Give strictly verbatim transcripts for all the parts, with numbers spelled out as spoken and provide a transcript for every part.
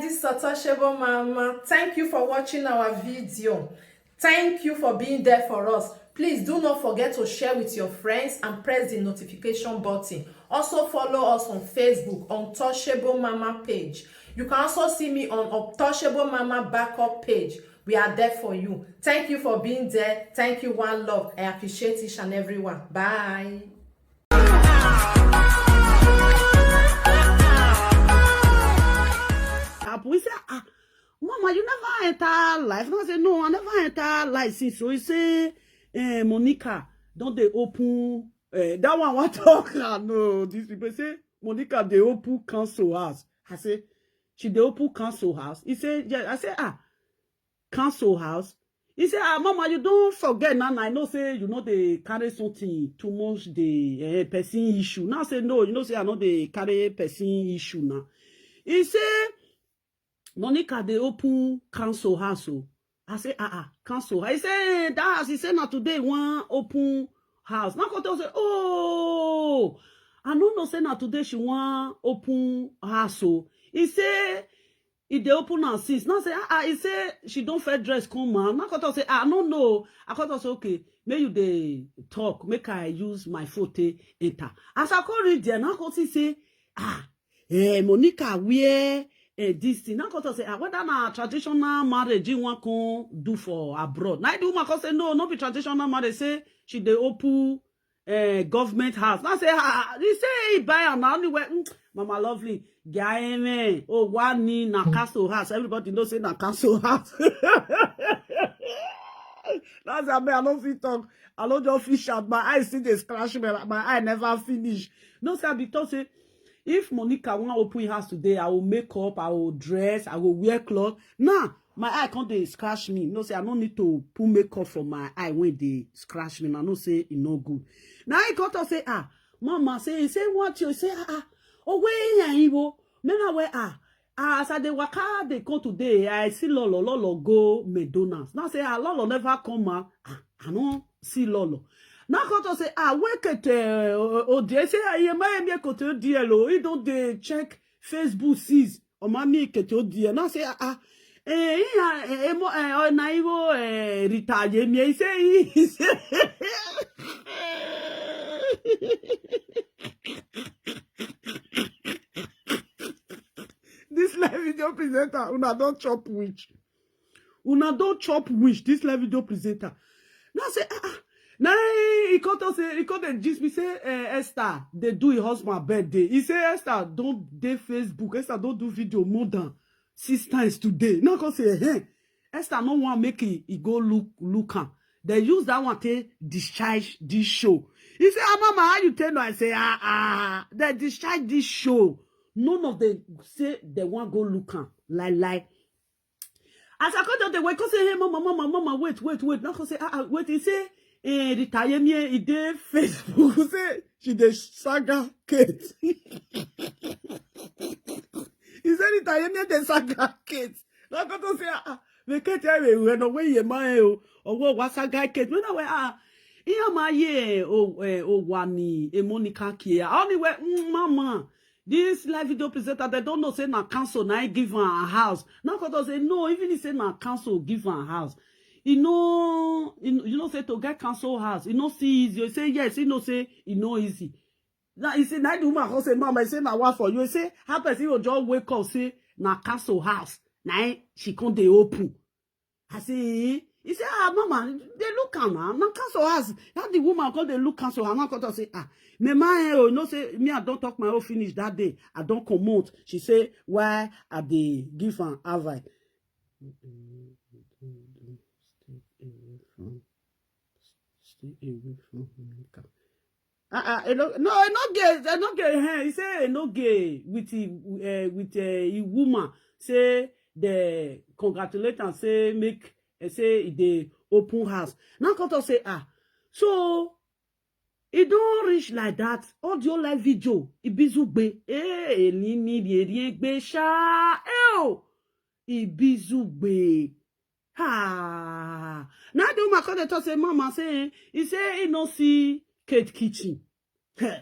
This is Untouchable Mama. Thank you for watching our video. Thank you for being there for us. Please do not forget to share with your friends and press the notification button. Also follow us on Facebook, Untouchable Mama page. You can also see me on Untouchable Mama backup page. We are there for you. Thank you for being there. Thank you, one love. I appreciate each and every one. Bye. Abu, he say, ah, Mama, you never enter life. No, I say, no, I never enter life since. So he say, eh, Monica, don't they open? Eh, that one, what talk? Ah, no, these people say, Monica, they open council house. I say, she they open council house. He say, yeah. I say, ah, council house. He say, ah, Mama, you don't forget now. I know say you know they carry something too much the eh, person issue. Now say, no, you know say I know they carry person issue now. He say, Monica, they open council house. Oh. I say, ah, ah, council. I say, eh, that house. He say, now today one open house. Now come tell say, oh, I no know say now today she wan open house. Oh. He say, e dey open am since. Now say, ah, ah, he say she don first dress come out. Now come talk say, ah, no, no. I come talk say, okay, make you dey talk, make I use my phone take enter. As I come read there, now come see say, ah, eh, Monica wear eh, this thing. Now come talk say, ah, whether na traditional marriage you wan come do for abroad. Now the woman come say, no, no be traditional marriage. Say she dey open eh, government house. Now say, ah, he say he buy am na only way. Mm, Mama Lovely, Gaeme, oh, one ni na castle house. Everybody know say na castle house. That's why me, I no fit talk. I no just fish out. My eye still dey scratch me. My eye never finish. No, sir, because say if Monica wan open house today, I will make up, I will dress, I will wear cloth. Now, my eye come dey scratch me. No, say I no need to put makeup for my eye when they scratch me. I know say e no good. Now he come talk say, ah, Mama say, he say what you say, ah, ah, oh, where are you? Me na where ah, ah, as I dey waka dey come today, I see Lolo, Lolo go McDonald's. Now say, ah, Lolo never come out. Ah, I no see Lolo. Now come talk say, ah, where Kete, oh, oh, they say, ah, you might be Kote D L O. He don't dey check Facebook sees. Or mommy Kete D L O. Now say, ah, ah, eh, eh, eh, eh, mo, eh, oh, na iwo, eh, Rita Yemi. He say, he say, this live video presenter, una don chop which? Una don chop which? This live video presenter. Now say, ah, ah. Now he come to say, he come dey gist me say, eh, Esther, they do his husband birthday. He say Esther don't dey Facebook. Esther don't do video more than six times today. Now come say, hey, Esther no wan make he, he go look, look am. They use that one to discharge this show. He say, ah, Mama, how you tell no? I say, ah, ah, they discharge this show. None of them say they wan go look am. Like, like. As I come down, they wake up say, hey, Mama, Mama, Mama, wait, wait, wait. Now come say, ah, ah, wait. He say, eh, Rita Yemi, he dey Facebook. Say she dey saga Kate. He say Rita Yemi dey saga Kate. Now come to say, ah, ah, we Kate, eh, we, we no we ye ma eh, oh, oh, we wa saga Kate. We no we, ah, iya ma ye, oh, eh, oh, wani, eh, Monica Kia. Only we, mm, Mama. This live video presenter, they don't know say na council na he give am a house. Now come to say, no, even he say na council give am a house. You know, you, you know say to get council house, you know see easy. You say yes, you know say e no easy. Now you say, now the woman come say, Mama, you say na what for you? You say, how person will just wake up, say na council house. Now she come dey open. I say, eh? He say, ah, Mama, they look am now. Na council house. Now the woman come dey look council house. Now come to say, ah, me ma eh, oh, no say, me, I don't talk my own finish that day. I don't comot. She say, why I dey give am advice? Stay away from, stay away from Monica. Ah, ah, e no, no, e no gay, e no gay. He say e no gay with the, uh, with uh, a woman. Say they congratulate and say make, uh, say e dey open house. Now come to say, ah, so e don reach like that. Audio live video, Ibizugbe. Eh, elimi bi eriegbe sha. Eh, oh, Ibizugbe. Ah. Now the woman come dey talk say, Mama say, eh, he say he no see Kate kitchen. Heh.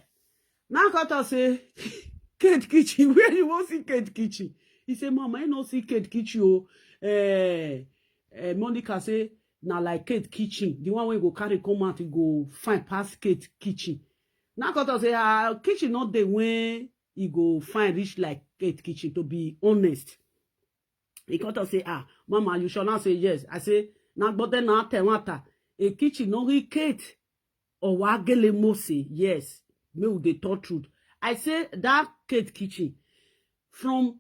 Now come talk say, Kate kitchen, where you wan see Kate kitchen? He say, "Mama, I no see Kate kitchen o." Eh, eh, Monica say, "Na like Kate kitchen. The one wey go carry come out, e go fine pass Kate kitchen." Now come talk say, "Ah, kitchen no dey wey e go fine reach like Kate kitchen, to be honest." He come talk say, "Ah, Mama, you sure?" Now say, "Yes." I say, "Na gbode na tewata. A kitchen no reach Kate or wagele mose." Yes, me with the thought truth. I say that Kate kitchen, from,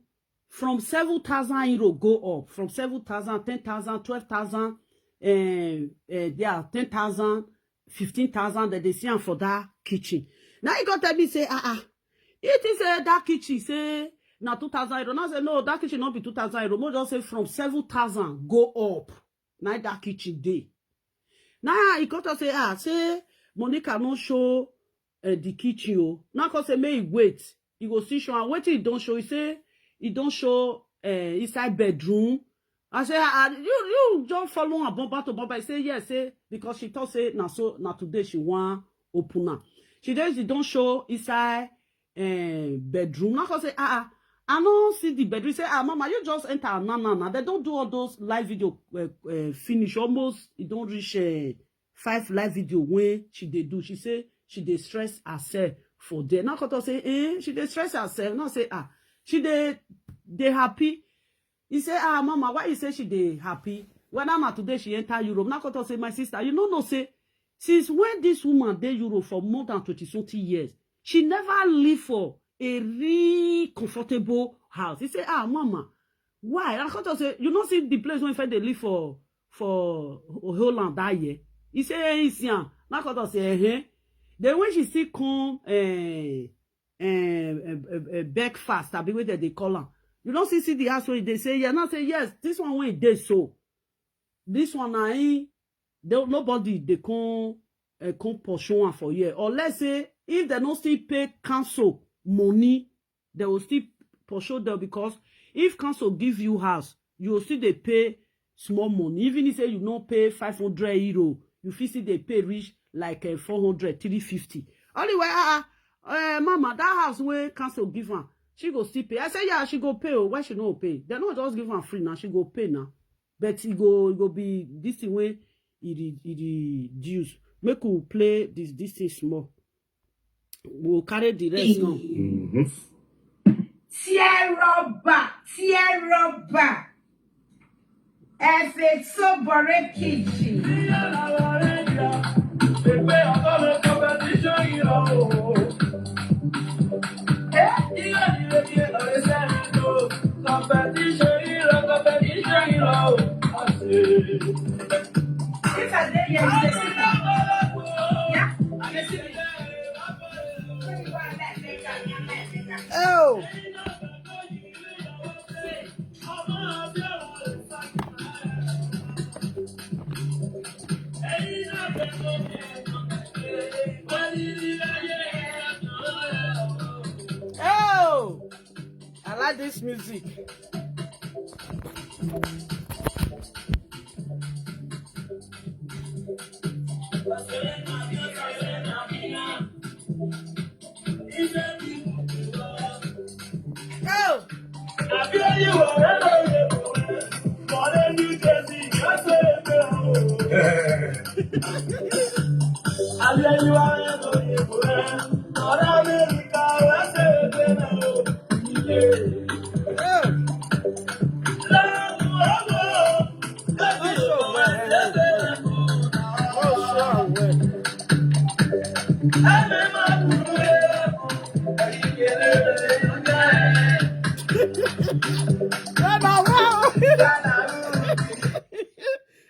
from seven thousand euro go up, from seven thousand, ten thousand, twelve thousand, eh, eh, yeah, ten thousand, fifteen thousand, that they see am for that kitchen. Now he come tell me say, "Ah, ah, you think say that kitchen say na two thousand euro?" Now say, "No, that kitchen not be two thousand euro. More just say from seven thousand go up. Now that kitchen dey." Now he come talk say, "Ah, say Monica no show, eh, the kitchen o." Now come say, "May he wait. He go see show." And wetin he don't show, he say he don't show, eh, inside bedroom. I say, "Ah, you, you just follow am bumper to bumper." He say, "Yes, say," because she thought say na so, na today she wan open am. She dey, she don't show inside, eh, bedroom. Now come say, "Ah, ah, I no see the bedroom." He say, "Ah, Mama, you just enter now, now, now. They don't do all those live video, eh, eh, finish. Almost, e don't reach, eh, five live video when she dey do." She say she dey stress herself for there. Now come talk say, "Eh, she dey stress herself." Now say, "Ah, she dey, dey happy." He say, "Ah, Mama, why you say she dey happy? Whether na today she enter Europe." Now come talk say, "My sister, you no know say since when this woman dey Europe for more than twenty something years, she never live for a real comfortable house." He say, "Ah, Mama, why?" And I come talk say, "You no see the place wey Ife dey live for, for Holland that year?" He say, "Eh, he see am." Now come talk say, "Eh, eh." Then when she still come, eh, eh, eh, eh, eh, breakfast, abi wey dem dey call am, you no see, see the house wey e dey. Say, "Yeah." Now say, "Yes, this one wey e dey so, this one na him, they, nobody dey come, eh, come pursue am for here. Unless say if they no still pay council money, they will still pursue them, because if council give you house, you will still dey pay small money. Even if say you no pay five hundred euro, you fit still dey pay reach like, eh, four hundred, three fifty." Anyway, ah, ah, eh, Mama, that house wey council give am, she go still pay. I say, "Yeah, she go pay o. Why she no go pay? They no just give am free now. She go pay now." But e go, e go be this thing wey e re-, e reduce. Make we play this, this thing small. We'll carry the rest now. Tear rubber, tear rubber. Ẹ fẹ́ tó bọ̀rẹ́ kejì. Competition, you love competition, you love. If I dey here, you dey see me. Yeah, you dey see me. Oh. Oh. I like this music. Oh!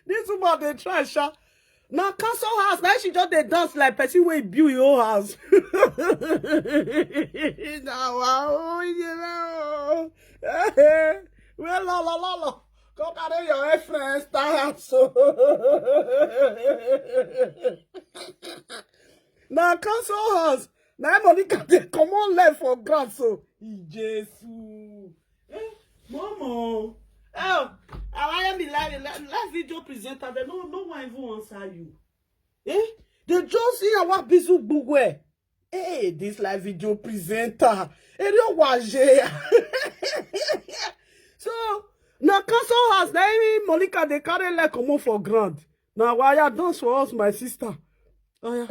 This woman dey try, sha. Na council house, na she just dey dance like person wey build your own house. Na wa o, you know. Well, la, la, la, la. Come carry your friends, star house. So. Na council house. Na Monica dey comot leg for ground so. Jesus. Eh, Momo. Oh, I am the live, live, live video presenter. They no, no one even answer you. Eh? They just see our bizu gbugwe. Hey, this live video presenter. Eri owaje. Monica dey carry leg comot for ground. Na wire dance for us, my sister. Oh yeah.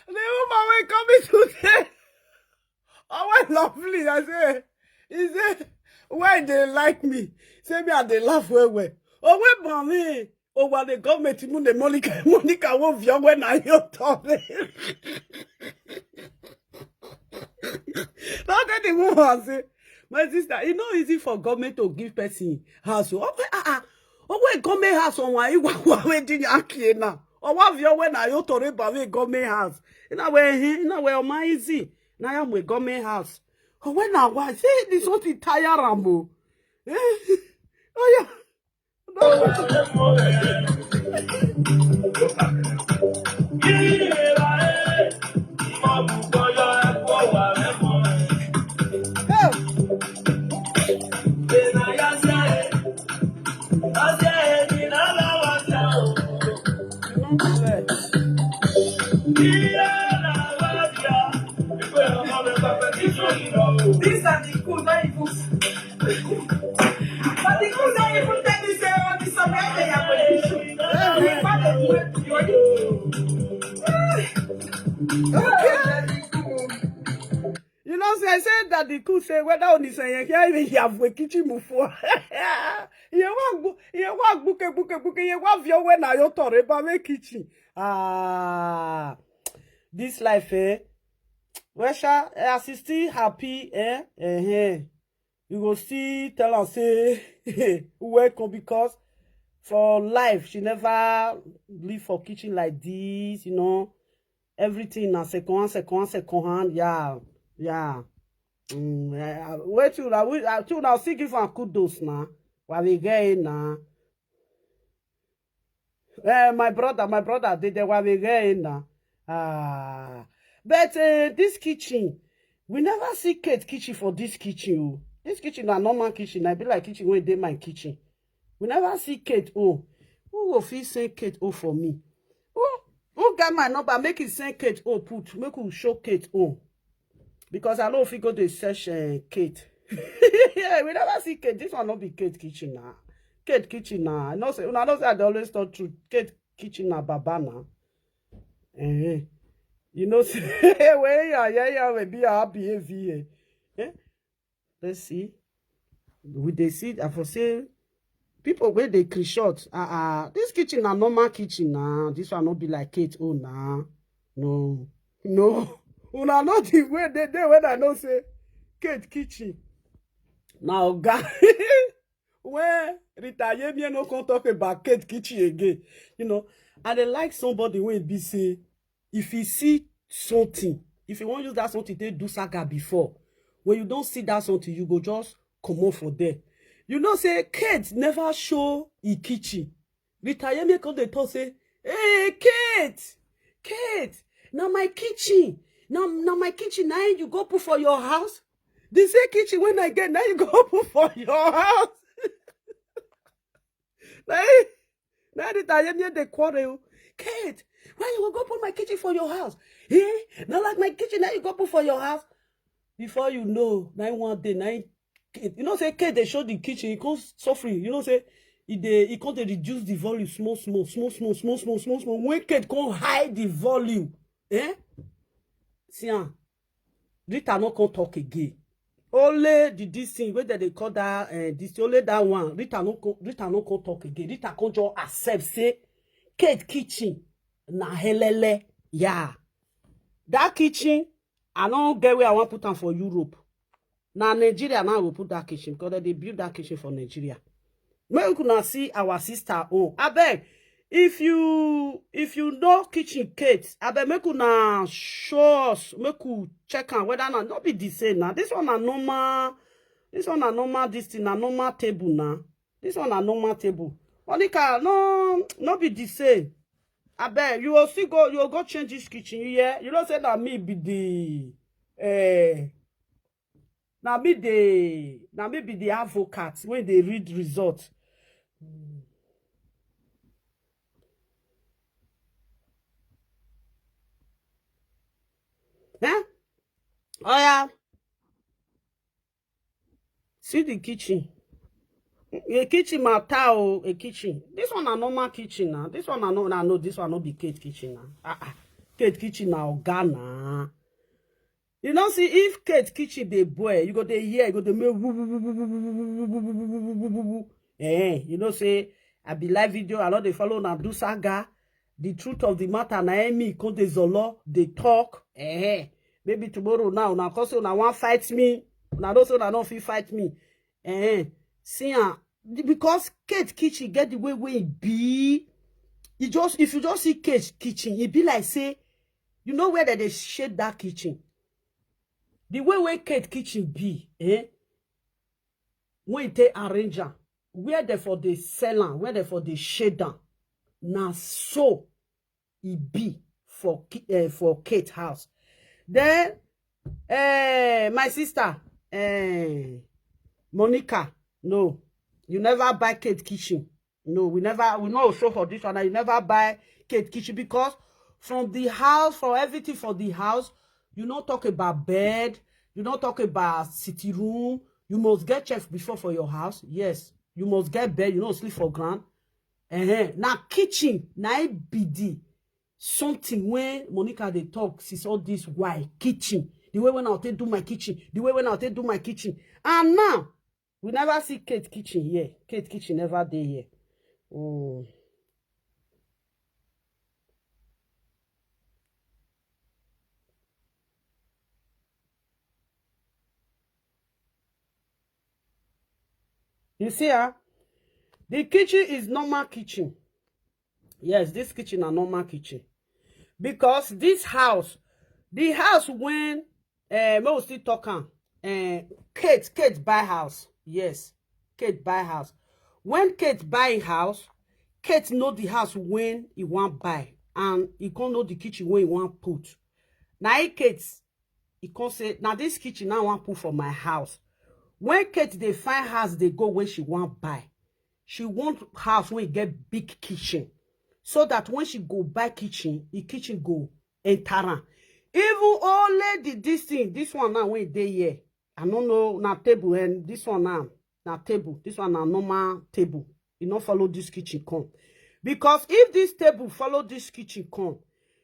The woman wey come me today. Oh, well, lovely. I say, he say, why they like me? Say me, I dey laugh well well. Oh, wait, mommy. Oh, what the government, even the Monica, Monica won't be when I hear talk. Not that the woman say, my sister, e no easy for government to give person house. Oh, wait, ah, ah. Oh, wait, government house on why you want wedding now. Oh, what you when I hear talk about government house? You know where he, you know where my easy. Now I'm with government house. Oh, when I was, see, this one is tire rambo. Eh? Oh, yeah. These are the cool, not even. But the cool don't even tell me say on this song, I say I'm going to. We found a way to your. Okay. You know, say, say that the cool say whether on this, eh, here we have a kitchen before. You want, you want buke, buke, buke, you want your when I your torre, but kitchen. Ah, this life, eh? Well, sha, as you still happy, eh? Eh, eh. You go still tell am say welcome, because for life she never live for kitchen like this, you know. Everything na second hand, second hand, second hand. Yeah, yeah. Mm, eh, wait till I, wait till I still give am kudos now. While we get in now. Eh, my brother, my brother, they, they were again now. Ah, but uh, this kitchen, we never see Kate kitchen for this kitchen. Oh. This kitchen na normal kitchen. I be like kitchen wey dey my kitchen. We never see Kate. Oh, who go fit send Kate? Oh, for me. Who, who get my number? Make it send Kate. Oh, put make we show Kate. Oh. Because I know if you go to search uh, Kate. Yeah, we never see Kate. This one not be Kate kitchen now. Kate kitchen now. I know say, I know say I dey always talk truth. Kate kitchen na baba now. Eh, you know say when you are here, you will be a happy here. Eh? Let's see. We dey see. I for say people wey dey screenshot. Ah, ah, this kitchen na normal kitchen na. This one no be like Kate own na. No, no. Una know the way they dey when I know say Kate kitchen na oga. When Rita Yemie no come talk about Kate kitchen again, you know, I dey like somebody wey be say if you see something, if you wan use that something take do saga before, when you don see that something, you go just comot for there. You know say Kate never show e kitchen. Rita Yemie come dey talk say, hey, Kate, Kate, na my kitchen, na na my kitchen na im you go put for your house. The same kitchen wey I get na you go put for your house. Na im na Rita Yemie dey quarrel. Kate, why you go go put my kitchen for your house? Eh? Na like my kitchen na you go put for your house. Before you know, na im one day na im Kate, you know say Kate dey show the kitchen, he come suffering. You know say he dey he come dey reduce the volume small small small small small small small small. When Kate come high the volume, eh? See am. Rita no come talk again. Only the this thing wey dem dey call that, eh, this, only that one, Rita no come, Rita no come talk again. Rita come just accept say Kate kitchen na helele. Yeah. That kitchen, I no get where I wan put am for Europe. Na Nigeria now go put that kitchen because dem dey build that kitchen for Nigeria. Make una see our sister own. Abeg, if you, if you know kitchen Kate, abeg make una show us, make we check am whether na, no be the same na. This one na normal, this one na normal, this thing na normal table na. This one na normal table. Monica, no, no be the same. Abeg, you go still go, you go go change this kitchen, you hear? You know say na me be the, eh, na me dey, na me be the advocate wey dey read result. Eh? Oya. See the kitchen. A kitchen matter o, a kitchen. This one na normal kitchen na. This one na no, na no, this one no be Kate kitchen na. Ah ah. Kate kitchen na oga na. You know, see, if Kate kitchen dey boil, you go dey hear, you go dey make woo, woo, woo. Eh, you know say I be live video, I no dey follow una do saga. The truth of the matter na, eh, me come dey zolo, dey talk. Eh, maybe tomorrow now una come say una wan fight me. Una know say una no fit fight me. Eh, see am, because Kate kitchen get the way wey e be. E just, if you just see Kate kitchen, e be like say, you know where dem dey shade that kitchen. The way wey Kate kitchen be, eh? When you take arrange am, where dem for dey sell am, where dem for dey shade am, na so e be for ki-, eh, for Kate house. Then, eh, my sister, eh, Monica, no, you never buy Kate kitchen. No, we never, we no show for this one. You never buy Kate kitchen because from the house, from everything for the house, you no talk about bed, you no talk about sitting room. You must get chef before for your house. Yes, you must get bed. You no sleep for ground. Uh-huh. Now kitchen, now it be the something when Monica dey talk since all this while. Kitchen, the way when I take do my kitchen, the way when I take do my kitchen, and now we never see Kate kitchen here. Kate kitchen never dey here. Oh. You see, ah, the kitchen is normal kitchen. Yes, this kitchen na normal kitchen. Because this house, the house when, eh, make we still talk am, eh, Kate, Kate buy house. Yes, Kate buy house. When Kate buy house, Kate know the house when he wan buy, and he come know the kitchen wey he wan put. Na him Kate, he come say, "Na this kitchen I wan put for my house." When Kate dey find house dey go when she wan buy, she want house wey get big kitchen, so that when she go buy kitchen, the kitchen go enter am. Even only the, this thing, this one now wey dey here, I no know, na table, and this one now, na table. This one na normal table. E no follow this kitchen come. Because if this table follow this kitchen come,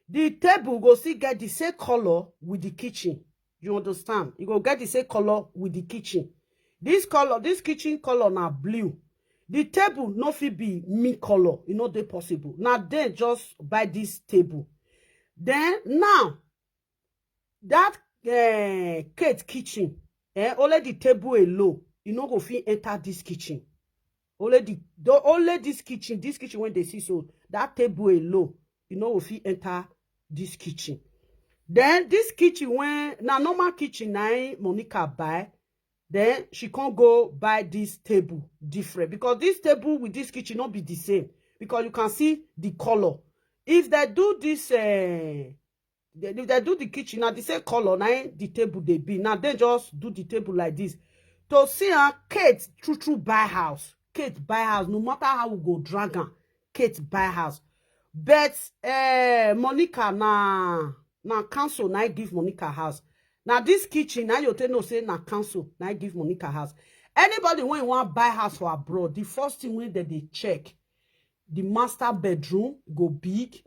the table go still get the same color with the kitchen. You understand? E go get the same color with the kitchen. This color, this kitchen color na blue. The table no fit be me color. E no dey possible. Na dem just buy this table. Then now, that, eh, Kate kitchen, eh, only the table alone, e no go fit enter this kitchen. Only the, the, only this kitchen, this kitchen wey dey see so, that table alone, e no go fit enter this kitchen. Then this kitchen wey na normal kitchen na im Monica buy, then she come go buy this table different, because this table with this kitchen no be the same, because you can see the color. If they do this, eh, they, if they do the kitchen, na the same color na im the table dey be. Now they just do the table like this. To see am, Kate true true buy house. Kate buy house, no matter how we go drag am, Kate buy house. But, eh, Monica na, na council na im give Monica house. Na this kitchen na you take know say na council na im give Monica house. Anybody wey wan buy house for abroad, the first thing wey dem dey check, the master bedroom go big,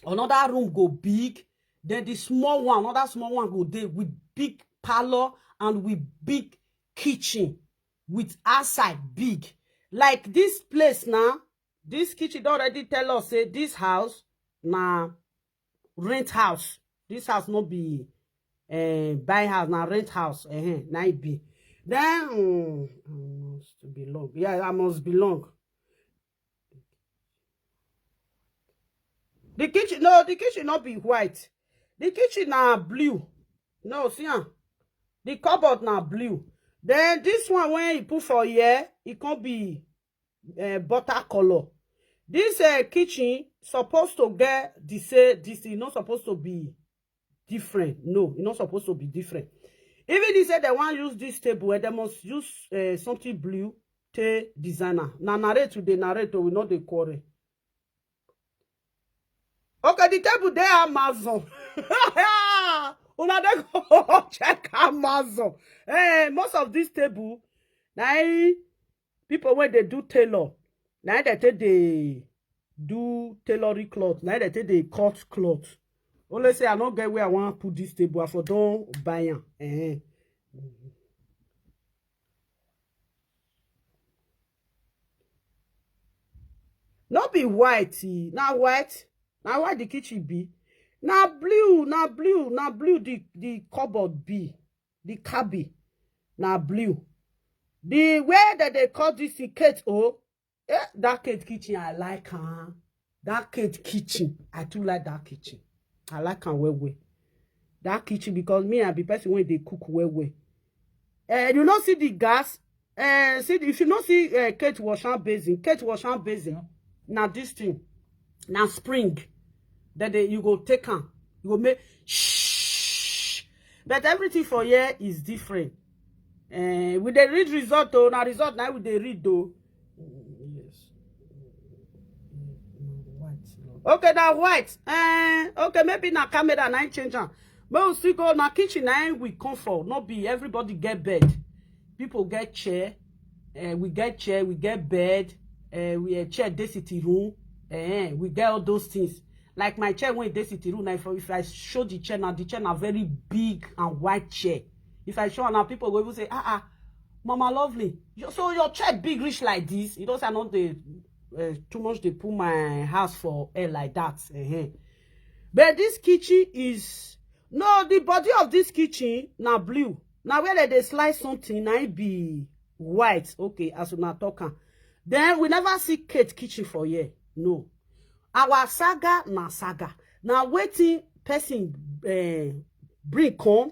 another room go big, Then the small one, another small one go dey with big parlor and with big kitchen, with outside big. Like this place now, this kitchen don already tell us say this house na rent house. This house no be, eh, buy house, na rent house. Eh, na e be. Then, mm, I must belong. Yeah, I must belong. The kitchen, no, the kitchen not be white. The kitchen na blue. No, see am. The cupboard na blue. Then this one when he put for here, it can be, eh, butter color. This, eh, kitchen supposed to get the say this thing, not supposed to be different. No, it's not supposed to be different. Even he said they want use this table and they must use, eh, something blue to designer. Na narrate to the narrator, we not the quarrel. Okay, the table dey Amazon. Una dey go check Amazon. Eh, most of this table, na im people wey dey do tailor, na im dey take dey do tailoring cloth, na im dey take dey cut cloth. Only say I no get where I wan put this table, I for don buy am. Eh. No be white, eh, na white, na white the kitchen be. Na blue, na blue, na blue the, the cupboard be, the cabin, na blue. The way that they call this thing, Kate, oh, eh, that Kate kitchen, I like her. That Kate kitchen, I too like that kitchen. I like am well well. That kitchen, because me, I be person wey dey cook well well. Eh, you no see the gas? Eh, see, if you no see, eh, Kate wash hand basin, Kate wash hand basin, na this thing, na spring. Then they, you go take am, you go make shh. But everything for here is different. Eh, we dey read result o, na result na we dey read o. Yes. Okay, na white. Eh, okay, maybe na camera na im change am. But we still go na kitchen na im we come for. No be everybody get bed. People get chair. Eh, we get chair, we get bed. Eh, we, eh, chair dey sitting room. Eh, we get all those things. Like my chair wey dey sitting room, na if, if I show the chair, na the chair na very big and wide chair. If I show am now, people go even say, "Ah, ah, Mama Lovely, you, so your chair big reach like this?" You know say I no dey, eh, too much dey put my house for air like that. Eh, eh. But this kitchen is, no, the body of this kitchen na blue. Na where they dey slice something, na it be white. Okay, as una talk am. Then we never see Kate kitchen for here. No. Our saga na saga. Na wetin person, eh, bring come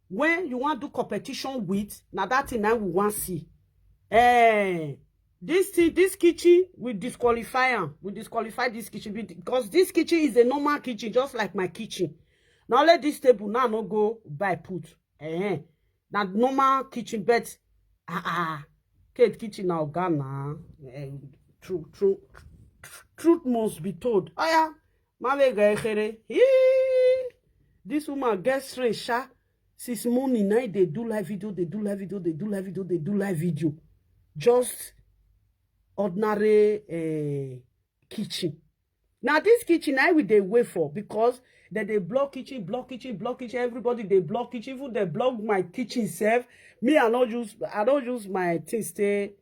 when you wan do competition with, na that thing na we wan see. Eh, this thing, this kitchen, we disqualify am. We disqualify this kitchen be-, because this kitchen is a normal kitchen, just like my kitchen. Na only this table now no go buy put. Eh, na normal kitchen, but ah, ah, Kate kitchen na oga na. Eh, true, true, truth must be told. Oh yeah, Mame Gaekere. Hee! This woman get strength, sha. Since morning, now they do live video, they do live video, they do live video, they do live video. Just ordinary, eh, kitchen. Now this kitchen, I will dey wait for, because then they block kitchen, block kitchen, block kitchen. Everybody they block kitchen. Even they block my kitchen self. Me, I not use, I don't use my things. Say,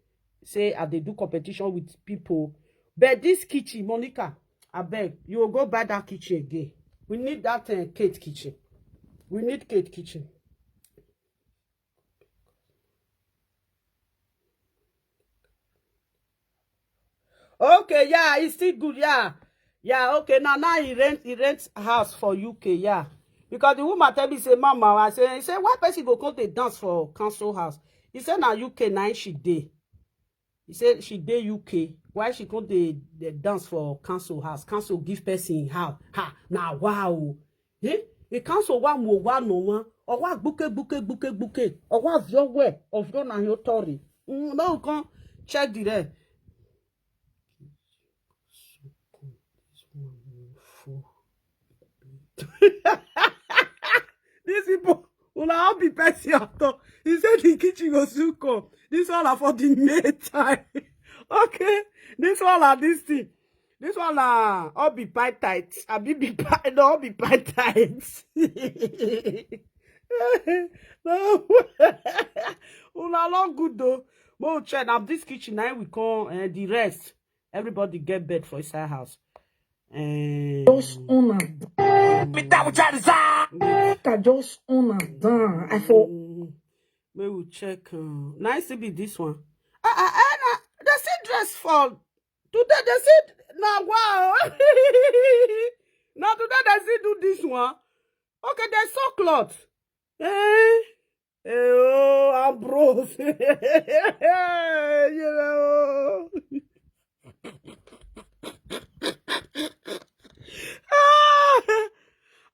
say I dey do competition with people. But this kitchen, Monica, I beg you will go buy that kitchen again. We need that, uh, Kate kitchen. We need Kate kitchen. Okay, yeah, it's still good, yeah. Yeah, okay, now, now he rent, he rents house for U K, yeah. Because the woman tell me, say, "Mama," I say, he say, "Why person go come dey dance for council house?" He say, "Na U K na she dey." He say she dey U K. Why she come dey, dey dance for council house? Council give person how? Ha, na wow. Eh? The council wa mo wa no wa. Owa gbuke, gbuke, gbuke, gbuke. Owa vio we, ovio na yo tori. Mm, no, we come check the rest. These people, una all be person at all. He said the kitchen go soon come. This all are for the May time. Okay, this all are this thing. This one na all be pie tight. I be be pie, no, all be pie tight. No, una long good though. Mo check now this kitchen now we come and the rest. Everybody get bed for inside house. Eh, Just own am. Make I just own am down. I for mm, we will check. Uh, nice to be this one. Ah, ah, ah, na, they see dress for today. They see now. Wow. Now today they see do this one. Okay, they saw cloth. Eh, eh, oh, Ambrose. You know. Ah,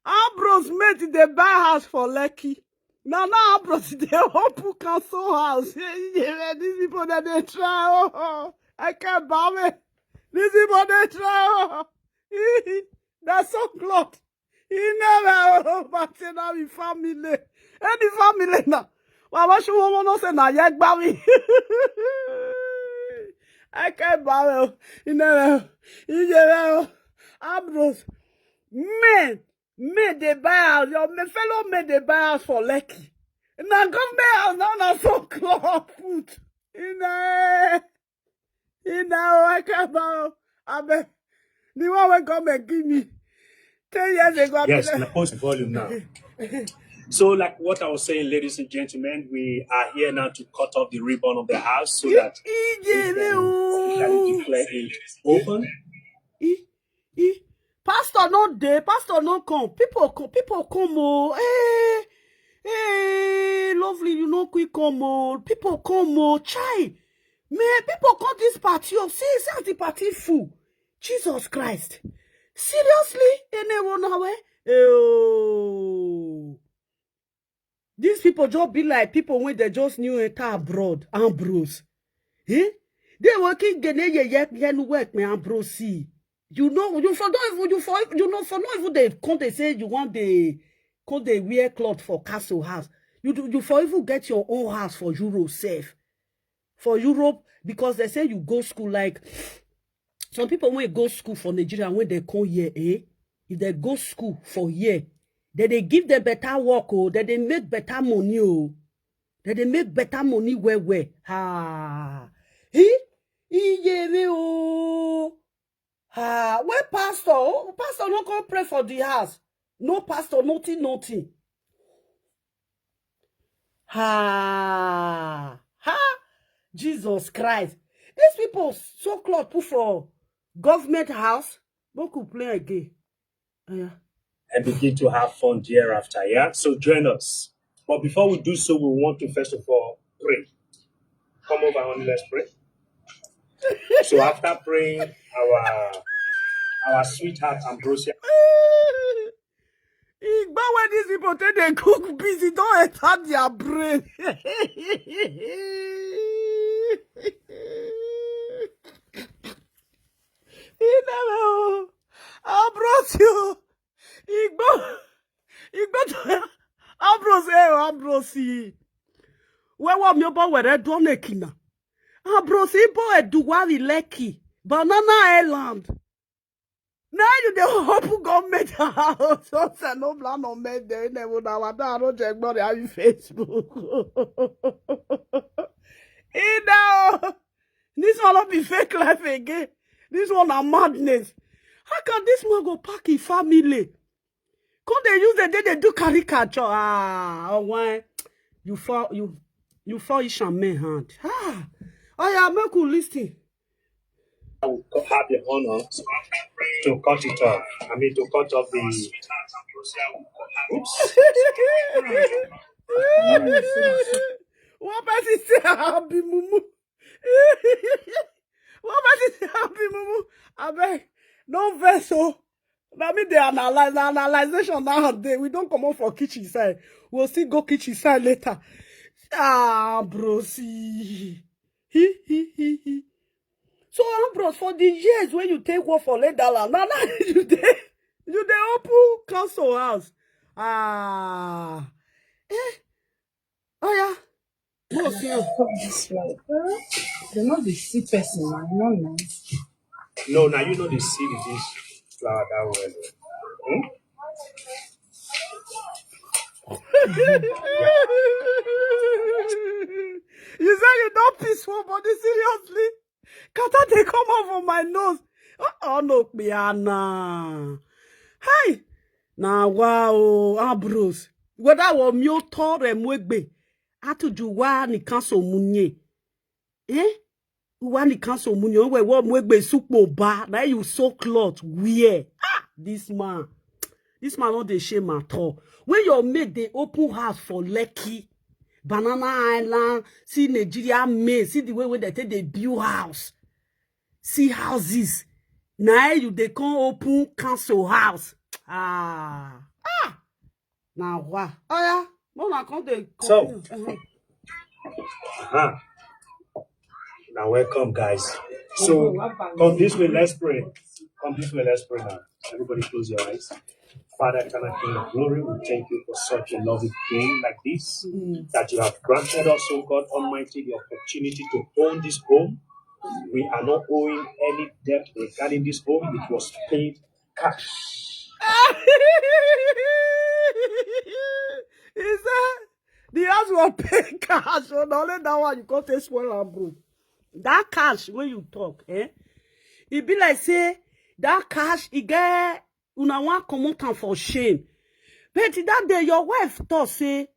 Ambrose made the buy house for Lekki. Now, now Ambrose they open council house. These people that they try. Oh, I can't bow it. These people they try. Oh. That's so close. He never oh, but say now in family. Any family now. Well, what you want to say now? Yeah, baby. I can't bow. He never. He never. Ambrose. Men, men they buy house. Your men, fellow men they buy house for Lekki. Now government house now na so club put. In the in the I can't bow. I beg. The one will come and give me ten years ago. I Yes, beg- and post volume now. So, like what I was saying, ladies and gentlemen, we are here now to cut off the ribbon of the house so that He gave me. Oh. officially declare it open. Eh, eh, pastor no dey, pastor no come. People come, people come oh. Eh, eh, lovely, you no quick come oh. People come oh. Chai, man, people come this party oh. See, see as the party full. Jesus Christ. Seriously? Anyone now? Eh? Oh. These people just be like people when they just new enter abroad, Ambrose. Eh? They working gene ye ye ye no work me Ambrose. See. You know, you for don't even you for you know for not even they come they say you want they come they wear cloth for castle house. You do you for even get your own house for Europe safe. For Europe, because they say you go school like some people when go school for Nigeria when they come here, eh? If they go school for here, then they give them better work, oh, then they make better money, oh, then they make better money where where. Ha, he, he gave me oh, ha. Where pastor? Oh, pastor no come pray for the house. No pastor, nothing, nothing. Ha, ha, Jesus Christ. These people so cloth put for government house. Boku play again. Yeah. And begin to have fun thereafter. Yeah. So join us. But before we do so, we want to first of all pray. Come over, honey. Let's pray. So after praying, our our sweetheart Ambrosia. Igbo when these people take they cook busy don't enter their brain. He never oh. Ambrose you. Igbo. Igbo to Ambrose eh Ambrose. Where wa mi obo were do nekina. Ambrose Igbo eduwari Lekki. Banana Island. Now you dey hope government house. So say no plan on men there. You never know what I don't check about the Facebook. You know, this one not be fake life again. This one a madness. How can this man go pack his family? Come they use the day they do caricature. Ah, oh why you fall you you fall Ishan men hand. Ah, oh yeah, make you listen. I will co- have the honor to cut it off. I mean, to cut off the. Oops. One person say I be mumu. One person say I be mumu. I beg. No verse oh. Now me they analyze the analyzation now day. We don't come up for kitchen side. We'll still go kitchen side later. Ah, bro, see. He he he he. So, Ambrose, for the years when you take work for Ledala, now now you dey you dey open council house. Ah, eh, oh yeah. No, see you. Come this way. They not the see person, man. No nice. No, now you know they see the this flower that well. Hmm? You say you don't piss for body, seriously? Kata dey come out for my nose. Oh, oh no, Piana. Hey, na wa o, Ambrose. Whether wa mi o tore mwegbe, atuju wa ni kanso munye. Eh? Wa ni kanso munye, we wa mwegbe supo ba, na you so cloth wear. Ah, this man. This man no dey shame at all. When your mate dey open house for Lekki, Banana Island, see Nigeria main, see the way wey dem take dey build house. See houses. Na you dey come open council house. Ah. Ah. Na wa. Oh yeah. Mona come dey So, continue. Uh-huh. Uh-huh. Now welcome, guys. So come this way, let's pray. Come this way, let's pray now. Everybody close your eyes. Father, eternal King of glory, we thank you for such a lovely day like this that you have granted us, oh God Almighty, the opportunity to own this home. We are not owing any debt regarding this home. It was paid cash. He said the house was pay cash. So na only that one you come take spoil am, bro. That cash wey you talk, eh? E be like say that cash e get una wan comot am for shame. But that day your wife talk say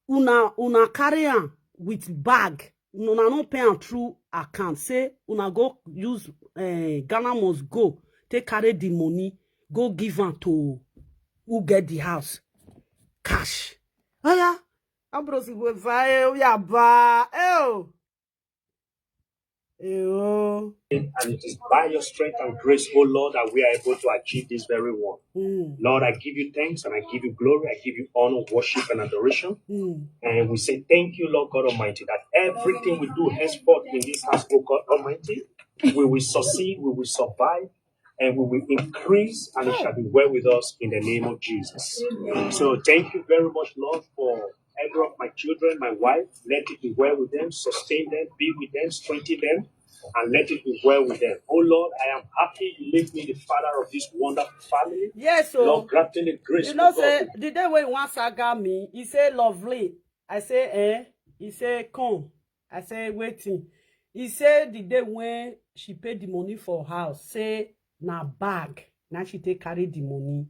una una carry am with bag, una no pay am through account. Say una go use uh, Ghana must go take carry the money, go give am to who get the house. Cash. Oya, Ambrose Igwe Vae, oya ba, eh oh. Eh oh. And it is by your strength and grace, oh Lord, that we are able to achieve this very one. Mm, Lord, I give you thanks and I give you glory. I give you honor, worship, and adoration. mm. And we say thank you, Lord God Almighty, that everything we do henceforth in this house, oh God Almighty, we will succeed, we will survive, and we will increase, and it shall be well with us in the name of Jesus. So thank you very much, Lord, for every of my children, my wife. Let it be well with them, sustain them, be with them, strengthen them, and let it be well with them. Oh Lord, I am happy you make me the father of this wonderful family. Yes, so Lord, grant me the grace. You know, Oh God, say the day when one saga me, he say lovely. I say eh. He say come. I say waiting. He say the day when she paid the money for house, say na bag. Now she take carry the money,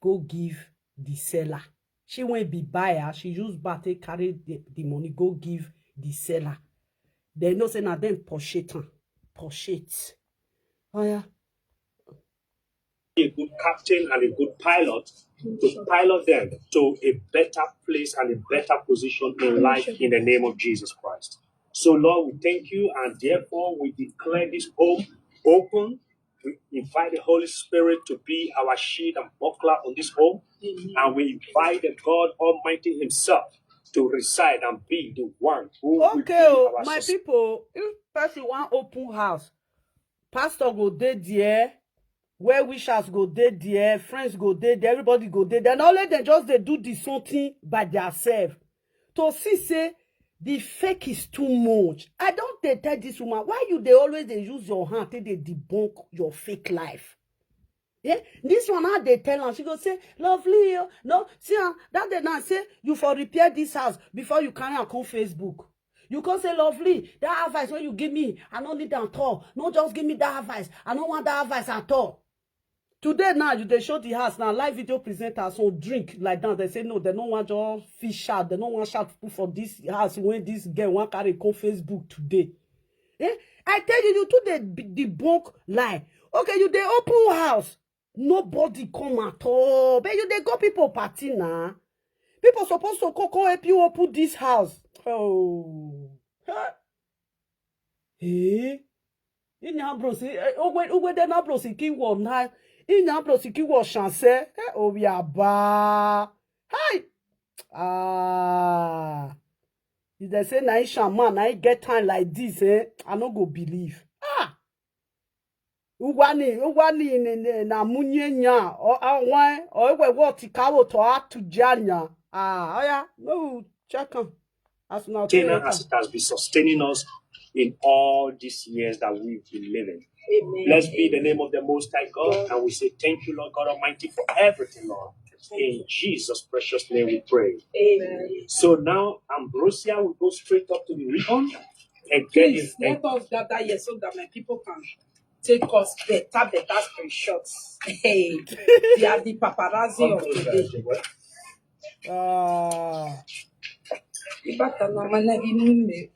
go give the seller. She won't be buyer. She use bag take carry the, the money, go give the seller. They know say na them push it, push it. Oh yeah. A good captain and a good pilot to pilot them to a better place and a better position in life in the name of Jesus Christ. So, Lord, we thank you, and therefore we declare this home open. We invite the Holy Spirit to be our shield and buckler on this home, and we invite the God Almighty Himself to reside and be the one who will be Okay, oh, our my sustainer. People, if person want open house, pastor go dey there, well wishers go dey there, friends go dey there, everybody go dey there. And only they just they do the something by themselves. To see say the fake is too much. I don't dey tell this woman why you they always they use your hand till they debunk your fake life. Yeah, this one how they tell her. She go say, lovely, oh, no, see her. That day now say you for repair this house before you carry her come Facebook. You come say, lovely, that advice when you give me, I don't need them at all. No, just give me that advice. I don't want that advice at all. Today now, you they show the house now. Live video presenters on drink like that. They say no, they don't want your fish out. They don't want shout people for this house when this girl want carry come Facebook today. Eh? I tell you, you too they b- debunk lie. Okay, you they open house. Nobody come at all. But you they go people party now. People supposed to come, come help you open this house. Oh. Huh? Eh? Inya Ambrose, eh, ogwe ogwe den Ambrose ki wo na. Inya Ambrose ki wo chance. Eh, oh we are ba. Hi. Ah. If they say na Isha man, I get time like this, eh? I no go believe. Ah. Ugwani, ugwani ni ni- na munye nya. O awan, o ewe wo ti kawo to atu janya. Ah, oya, no check am. As now Sustainer as it has been sustaining us in all these years that we've been living. Amen. Blessed be the name of the Most High God, and we say thank you, Lord God Almighty, for everything, Lord. In Jesus' precious name we pray. Amen. So now, Ambrosia will go straight up to the ribbon and get Please, it. Let us gather here so that my people can take us better, better screenshots. Hey, they are the paparazzi of today. Ah. Ibata na mana gi mume.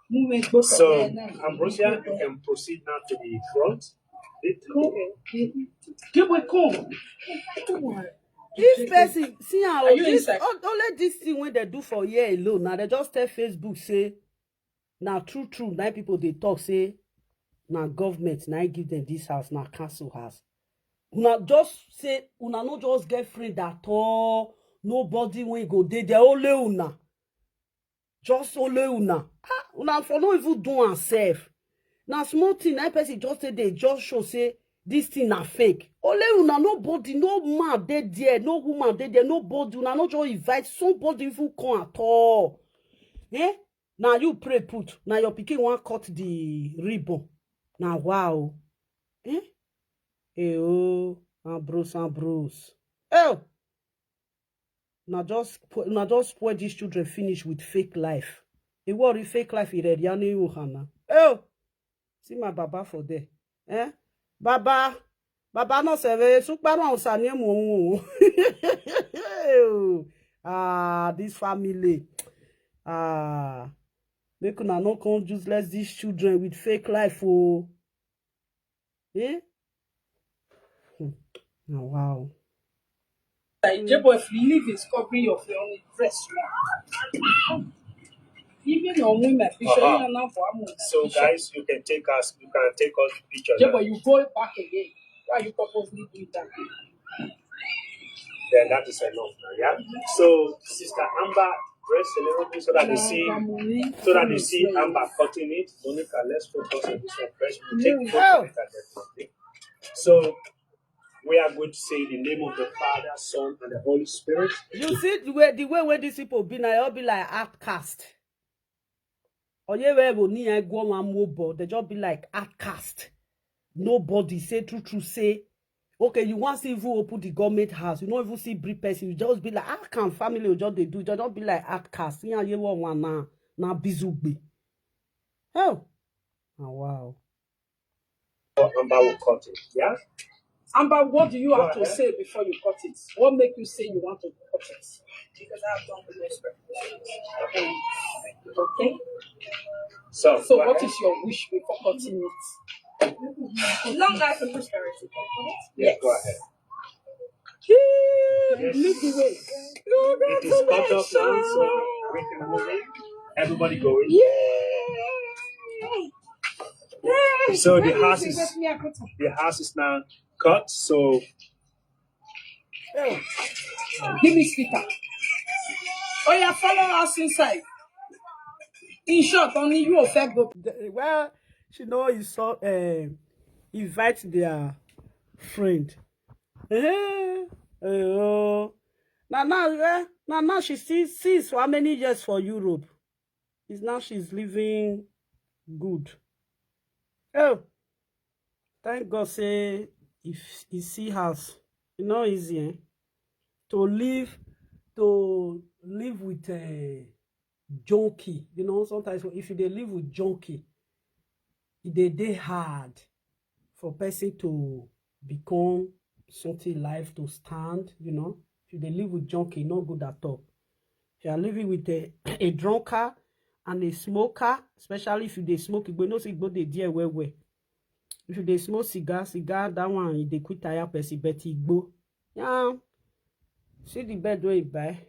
Mume gboko So, there now. Ambrosia, you can proceed now to the front. Come. Give me come. Come on. If person see how Are you this inside? on- only this thing when they do for here alone now, they just tell Facebook say, now true true now, people they talk say now government now give them this house, now council house. Una just say una no just get friend at all. Nobody when go dey there, only una. Just only una. Ah, una for no even do am sef. Na small thing na person just say they just show say this thing na fake. Only una, nobody, no man dey there, no woman dey there, nobody. Una no just invite somebody even come at all. Eh? Now you pray put. Now your pikin wan cut the ribbon. Now wow. Eh? Eh oh, Ambrose, Ambrose. Oh, now just spo- now just spoil these children finish with fake life. They worry fake life in Rediani Yohana. Oh, see my baba for there. Eh? Baba, baba no se ve super no sanye mo. Ah, this family. Ah, make una no come useless these children with fake life. Oh, eh? Hmm. Now, wow. Like, Jebo, if you leave is covering your only dress. Even on women, picture. Uh-huh. You know, for women, So, picture. Guys, you can take us, you can take us pictures. Jebo, you go back again. Why you purposely do that? Then that is enough now, yeah? So, Sister Amber, dress a little bit so that they see, so that they see Amber cutting it. Monica, let's focus on this one first. We'll take photo later, definitely. So, we are going to say the name of the Father, Son, and the Holy Spirit. You see the way the way where these people be now, all be like outcast. Or you ever go near go one more board, they just be like outcast. Nobody say true true say. Okay, you want to even open the government house, you don't even see brief person, you just be like, how can family or just they do? You just be like outcast. Yeah, you want one now, now bizugbe. Oh, oh wow. Amber will cut it. Yeah? Amber, what do you Go have to ahead. say before you cut it? What make you say you want to cut it? Because I have done the most preparation. Okay. So, So, go what ahead. is your wish before cutting it? Long life and prosperity. Yeah, Yes. go ahead. Yes. Lead the way. It is cut off now, so we can move in. Everybody go in. Yeah. So the house is the house is now cut. So Give me speaker. Oh yeah, follow us inside. In short, only you affect go. The- well, she know you saw uh, invite their friend. Eh, eh, oh. Now now, eh, now now she see since for how many years for Europe? Is now she's living good. Oh, thank God say if you see house, you know easy, eh? To live, to live with a junkie. You know, sometimes if you they live with junkie, it they they hard for person to become something life to stand. You know, if you they live with junkie, not good at all. If you are living with a, a drunkard and a smoker, especially if you they smoke, you know, see go they dear well well. If you they smoke cigar, cigar that one you they quit tire person, but he go. Yeah, see the bed where you buy.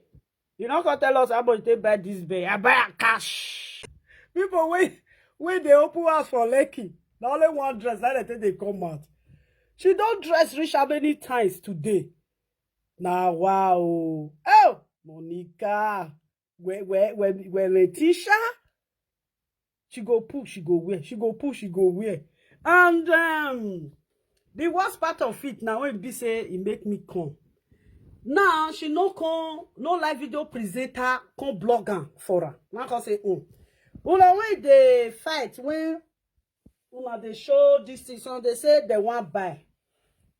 You not gonna tell us how much they buy this bed. I buy a cash. People wait, wait they open house for Lekki. Not only one dress that they take they come out. She don't dress rich how many times today. Now wow. Oh, Monica. Where where where where Letitia? She go push, she go where? She go push, she go where? And um the worst part of it now when be say it make me come. Now she no come, no live video presenter come blog am for her. Now come say, oh, una when they fight when Una dey show this thing, so they say they wan buy.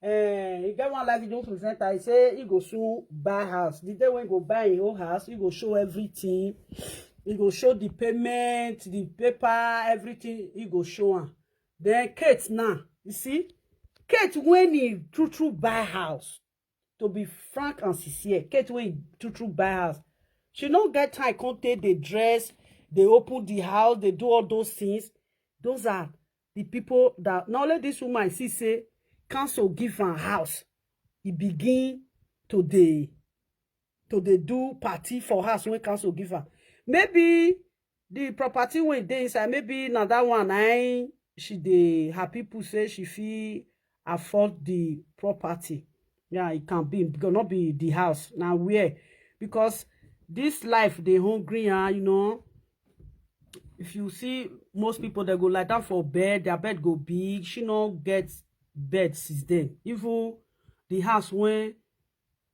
Eh, e get one live video presenter, he say he go soon buy house. The day when he go buy him own house, he go show everything. He go show the payment, the paper, everything. He go show am. Then Kate now, you see, Kate, when he true true buy house, to be frank and sincere, Kate, when he true true buy house, she no get time come take the dress, they open the house, they do all those things. Those are the people that, not only this woman, see say council give am house, he begin to dey to dey do party for house when council give am. Maybe the property wey dey inside, maybe na that one na im she dey, her people say she fit afford the property. Yeah, it can be, because not be the house. Now where? Because this life dey hungry, ah, you know. If you see most people, they go lie down for bed, their bed go big. She no get bed since then. Even the house when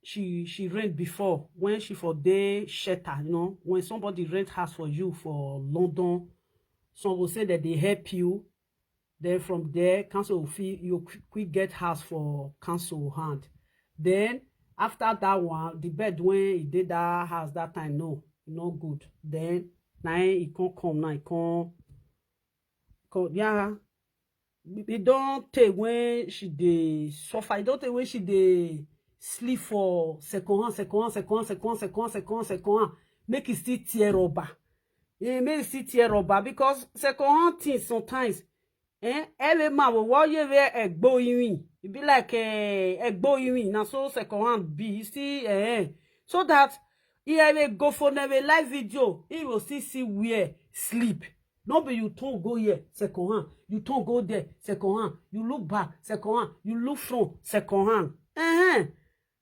she she rent before, when she for dey shelter, you know, when somebody rent house for you for London, some go say that they help you. Then from there, council will feel you qui- quick get house for council hand. Then after that one, the bed when he did that house that time, no, no good. Then now he can't come, now he can't come. Yeah, e don tey when she dey suffer. E don tey when she dey sleep for second hand, second hand, second hand, second hand, second hand, second hand, second hand. Make e still tear rubber. Eh, make e still tear rubber, because second hand things sometimes, eh, every man will warrior wear egbo iwin. E be like, eh, egbo iwin. Na so second hand be. You see, eh, so that he have a go for never live video. He will still see where sleep. No be you turn go here, second hand. You turn go there, second hand. You look back, second hand. You look front, second hand. Uh-huh.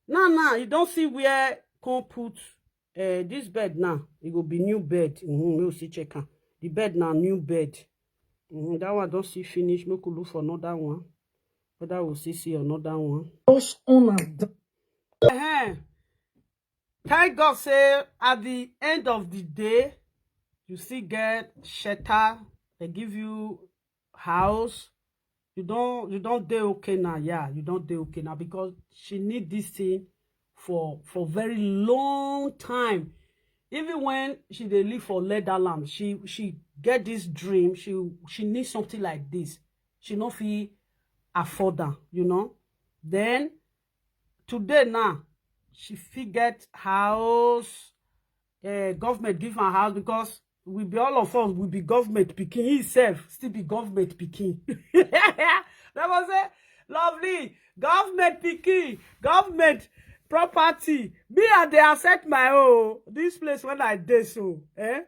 Now, now, you don't see where come put, eh, this bed now. It go be new bed. Mm-hmm. We'll see check am. The bed now, new bed. Mm-hmm. That one don't see finish. Make we look for another one. Whether we'll see see another one. Those owners. Uh-huh. Thank God say at the end of the day, you still get shelter. They give you house. You don't you don't dey okay now. Yeah, you don't dey okay now, because she need this thing for for very long time. Even when she dey live for Leatherland, she she get this dream. She she need something like this. She no fit afford am, you know. Then today now, she fit get house. Uh, government give her house, because we be, all of us, we be government pikin. He sef still be government pikin. They go say, "Lovely, government pikin, government property." Me, I dey accept my own. This place when I dey so, eh?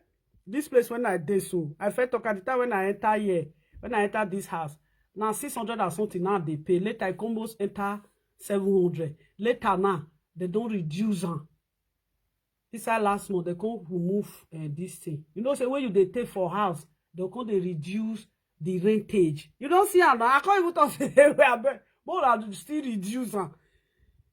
This place when I dey so, I first talk at the time when I enter here, when I enter this house, now six hundred and something now they pay. Later, I come almost enter seven hundred. Later now, they don't reduce am. Inside last month, they come remove, eh, this thing. You know, say when you dey take for house, they come dey reduce the rentage. You don't see am now. I can't even talk say, "Hey, abeg, but I still reduce am."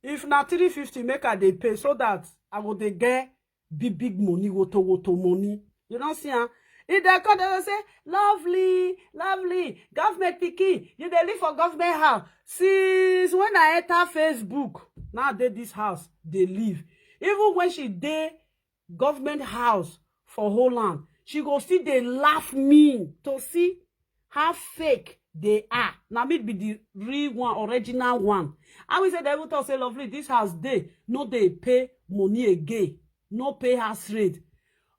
If na three fifty, make I dey pay, so that I go dey get big big money, woto woto money. You don't see am. If they come, they go say, "Lovely, lovely, government pikin, you dey live for government house." Since when I enter Facebook, now dey this house dey live. Even when she dey government house for Holland, she go still dey laugh me to see how fake they are. Na me be the real one, original one. I will say, they will talk say, "Lovely, this house dey no dey pay money again, no pay house rent."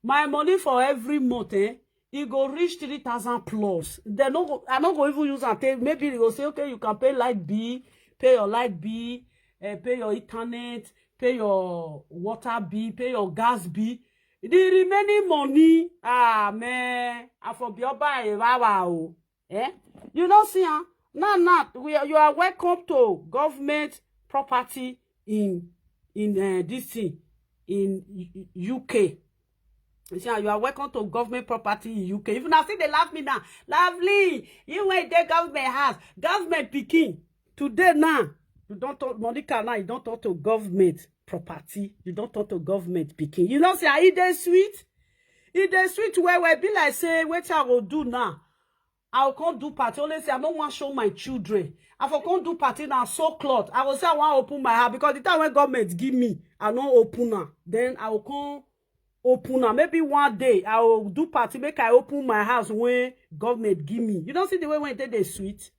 My money for every month, eh, e go reach three thousand plus. They no go, I no go even use am take. Maybe they go say, "Okay, you can pay light bill, pay your light bill, eh, pay your internet, pay your water bill, pay your gas bill." The remaining money, ah, man, I for be oba ewawa o. Eh? You no see am? Now, now, we are, you are welcome to government property in in uh, this thing in U- U K. You see, you are welcome to government property in U K. If una still dey laugh me now, "Lovely, you wey dey government house, government pikin." Today now, you don't talk, Monica, now you don't talk to government property. You don't talk to government pikin. You know, say, "Ah, e dey sweet." E dey sweet well well. Be like say, "Wetin I go do now?" I will come do party. Only say I don't want show my children. I for come do party now, so cloth. I will say I want open my heart because the time when government give me, I no open am. Then I will come open am. Maybe one day I will do party, make I open my house when government give me. You don't see the way when they, they sweet?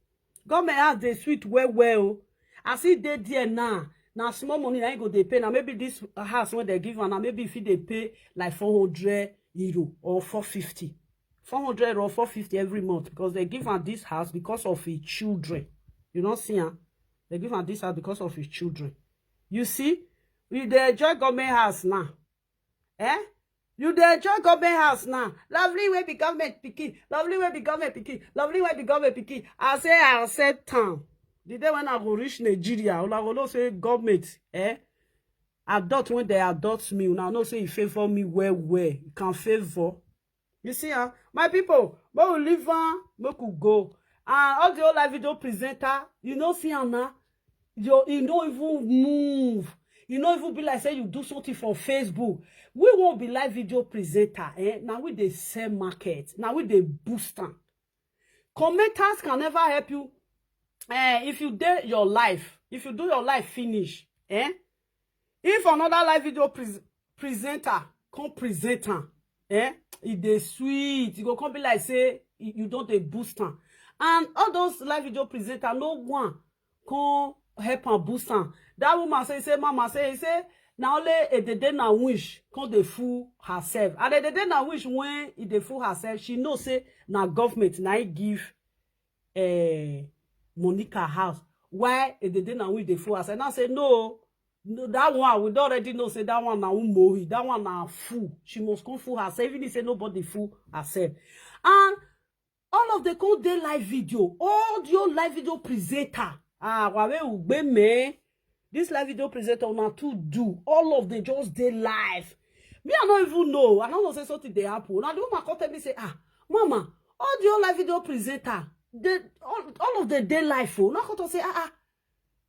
Government house they sweet well well. I see they there now. Now small money I go they pay now. Maybe this house when they give am now, maybe if they pay like four hundred euro or four fifty. Four hundred or four fifty every month because they give am this house because of his children. You don't see am? They give am this house because of his children. You see, we dey enjoy government house now. Eh? You dey enjoy government house now. Lovely way be government pikin. Lovely way be government pikin. Lovely way be government pikin. I say I accept town. The day when I go reach Nigeria, una go know say government, eh? Adopt when they adopt me. Una know say e favor me well well. E can favor. You see, ah, my people, but we leave am, make we go. And all the whole live video presenter, you know, see am now. You, you don't even move. You don't even be like say you do something for Facebook. We won't be live video presenter. Eh? Now we dey sell market. Now we dey boost am. Commenters can never help you. Eh, if you dey your life, if you do your life finish, eh? If another live video pres presenter come present am, eh? E dey sweet. E go come be like say you don dey boost am. And all those live video presenter, no one come help am boost am. That woman say, say, mama say, say, na only a dede na wish come dey fool herself. And a dede na wish when e dey fool herself, she know say na government na e give eh, Monica house. Why a dede na wish dey fool herself? Now say no, no, that one we don already know say that one na umohi, that one na fool. She must come fool herself, even if say nobody fool herself. And all of the come dey live video, all your live video presenter. Ah, wawe ugbe me. This live video presenter una too do. All of them just dey live. Me, I no even know. I no know say something dey happen. Now the woman come tell me say, ah, mama, all the whole live video presenter, they all, all of them dey live. Oh, now come talk say, ah ah.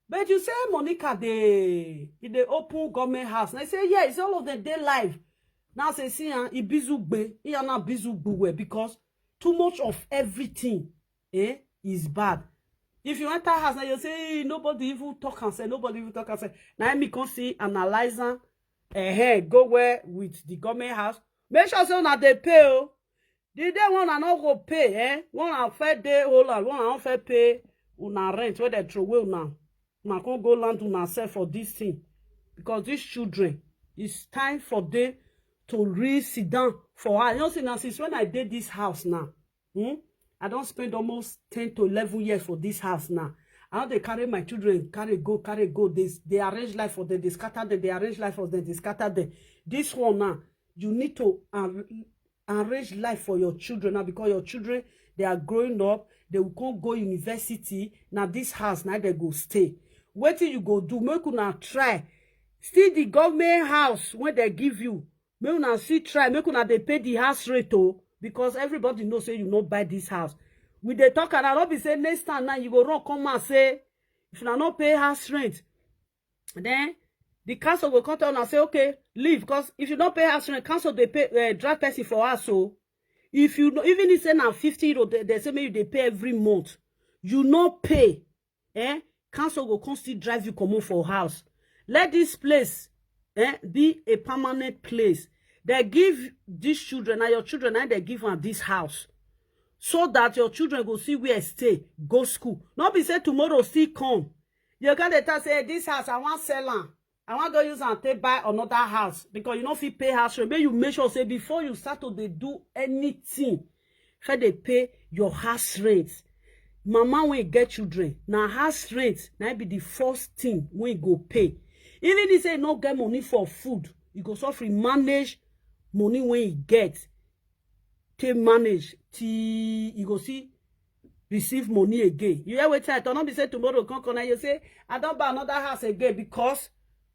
But you say Monica dey e dey open government house. And I say yes, all of them dey live. Now say see am, e bizu gbe, e na bizu gbuwe because too much of everything, eh, is bad. If you enter house now, you say, hey, nobody even talk and say, nobody even talk and say. Now me come see analyze am, eh, go well with the government house. Make sure say una dey pay o. The day one I no go pay, eh? One I fair day hold on, one I no fair pay una rent where they throw away una. Una come go land una sell for this thing. Because these children, it's time for them to really sit down for her. You know, see now, since when I did this house now, hmm? I don't spend almost ten to eleven years for this house now. I know they carry my children, carry go, carry go. They, they arrange life for them, they scatter them, they arrange life for them, they scatter them. This one now, you need to um, arrange life for your children now because your children, they are growing up, they will come go university. Now this house, now they go stay. Wetin you go do? Make una try. Still the government house when they give you, make una still try. Make una dey pay the house rate o, because everybody know say you no buy this house. We dey talk and I no be say next time now you go run come and say if una no pay house rent, then the council go come tell una say okay, leave, because if you no pay house rent, council dey pay uh, drive person for house. So if you no, even if say na fifty euro they, they say make you dey pay every month, you no pay, eh? Council go come still drive you comot for house. Let this place, eh, be a permanent place. They give these children, now your children, now they give am this house so that your children go see where stay, go school. Not be say tomorrow still come. You can't dey talk say this house I want sell am. I want go use am take buy another house because you no fit pay house rent. Make you make sure say before you start to dey do anything, first dey pay your house rent. Mama when you get children, na house rent na be the first thing when you go pay. Even if say you no get money for food, you go suffer manage money when you get. Take manage till you go see receive money again. You hear wetin I talk? No be say tomorrow come come and you say I don buy another house again because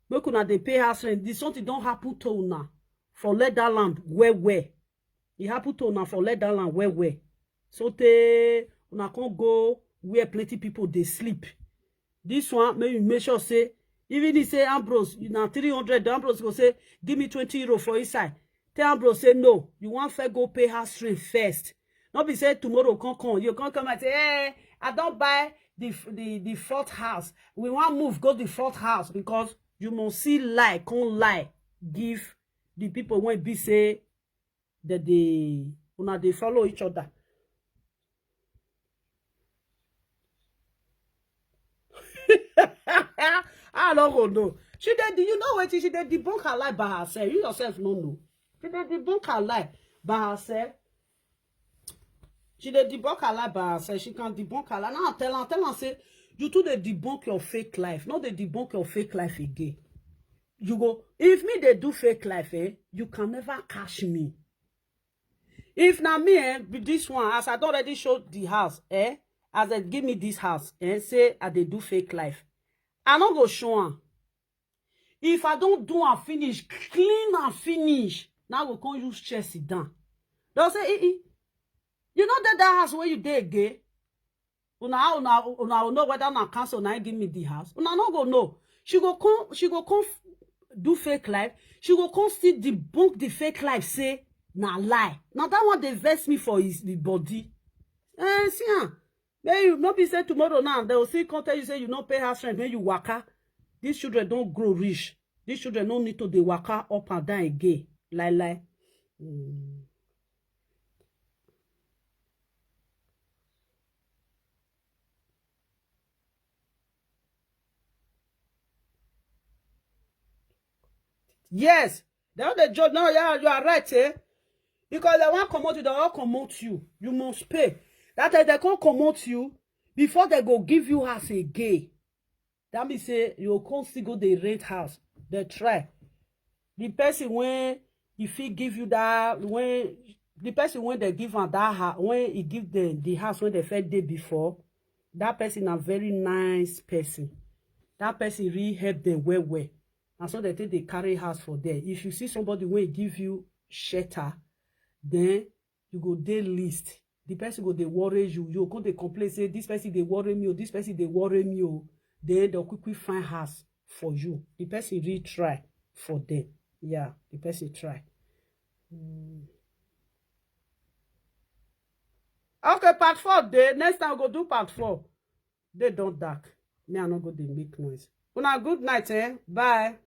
make una dey pay house rent. This something don happen to una for let that land well well. E happen to una for let that land well well. So tey una come go where plenty people dey sleep. This one make you make sure say even if say Ambrose na three hundred, Ambrose go say give me twenty euro for inside. Tell Ambrose say no, you wan first go pay house rent first. No be say tomorrow come come, you come come and say, "Hey, I don buy the f- the the fourth house. We wan move go the fourth house," because you must see lie, come lie, give the people when be say that they una dey follow each other. I no go know. She dey, you know what? She dey debunk her lie by herself. You yourself no know. She dey debunk her lie by herself. She dey debunk her lie by herself. She can debunk her lie. Now tell her, tell her say, "You too dey debunk your fake life. No dey debunk your fake life again." You go, if me dey do fake life, eh, you can never catch me. If na me, eh, be this one, as I don already show the house, eh, as they give me this house, eh, say I dey do fake life, I no go show am. If I don do am finish, clean am finish, now go come use chair sit down. They'll say, "Eh, eh, you know that that house where you dey again?" Una, una, una go know whether na council na give me the house. Una no go know. She go come, she go come f- do fake life. She go come still debunk the fake life, say na lie. Now that one dey vex me for his the body. Eh, see am. May you no be say tomorrow now they will still come tell you say you no pay house rent, when you waka. These children don't grow rich. These children no need to dey waka up and down again. Lie lie. Mm. Yes, they all dey judge now. Yeah, you are right, eh? Because they wan comot you, they wan comot you. You must pay. That time they come comot you before they go give you house again. That means say you go come still go dey rent house. They try. The person when if he give you that when the person when they give am that house, when he give them the house when they first dey before, that person a very nice person. That person really help them well well. And so they think they carry house for there. If you see somebody when give you shelter, then you go dey list. The person go dey worry you. You go dey complain say this person dey worry me, oh, this person dey worry me, oh. Then they'll quickly find house for you. The person really try for them. Yeah, the person try. Mm. Okay, part four day. Next time we go do part four. They don't dark. Me, I no go dey make noise. Una good night, eh? Bye.